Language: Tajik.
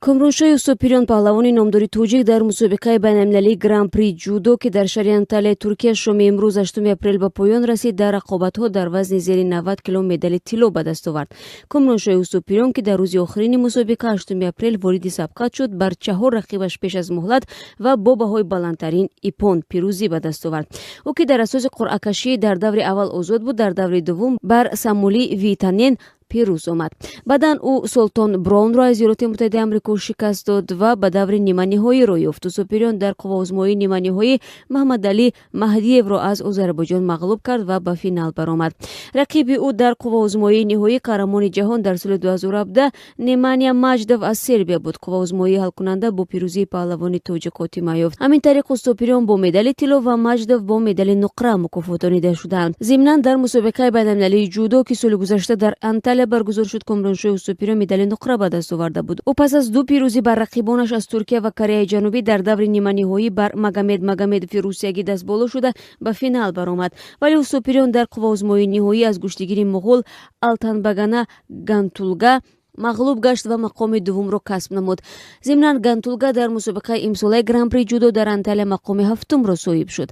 Комроншоҳи Устопириён, паҳлавони номдори тоҷик, дар мусобиқаи байналмилалии Гран-при ҷудо, ки дар шаҳри Анталияи Туркия шоми имрӯз, 8 апрел, ба поён расид, дар рақобатҳо дар вазни зери 90 кило медали тилло ба даст овард. Комроншоҳи Устопириён, ки дар рӯзи охирини мусобиқа, 8 апрел, вориди сабқат шуд, бар чаҳор рақибаш пеш аз муҳлат ва бо баҳои баландтарин иппон пирӯзӣ ба даст овард. Ӯ, ки дар асоси қуръакашӣ дар даври аввал озод буд, дар даври дуввум бар Самули Витанен пирӯз омад. Баъдан ӯ Солтон Браунро аз Иёлоти Муттаҳидаи Амрико шикаст дод ва ба даври ниманиҳоӣ роҳ ёфт. Устопириён дар қувваозмоии ниманиҳоӣ Маҳмадалӣ Маҳдиевро аз Озарбойҷон мағлуб кард ва ба финал баромад. Рақиби ӯ дар қувваозмоии ниҳоӣ қаҳрамони ҷаҳон дар соли 2017 Немания Маҷдов аз Сербия буд. Қувваозмоии ҳалкунанда бо пирӯзии паҳлавони тоҷик хотима ёфт. Ҳамин тариқ, Устопириён бо медали тилло ва Маҷдов бо медали нуқра мукофотонида шуданд. Зимнан, дар мусобиқаи байналмилалии ҷудо, ки соли гузашта дар Анталия баргузор шуд, Комроншоҳи Устопириён медали нуқра ба даст оварда буд. Ӯ пас аз ду пирӯзӣ бар рақибонаш аз Туркия ва Кореяи Ҷанубӣ дар даври ниманиҳоӣ бар Магомед Магомедови русиягӣ дастболо шуда, ба финал баромад. Вале Устопириён дар қувваозмоии ниҳоӣ аз гӯштигири муғул Алтанбагана Гантулга мағлуб гашт ва мақоми дуввумро касб намуд. Зимнан, Гантулга дар мусобиқаи имсолаи Гран-при ҷудо дар Анталия мақоми ҳафтумро соҳиб шуд.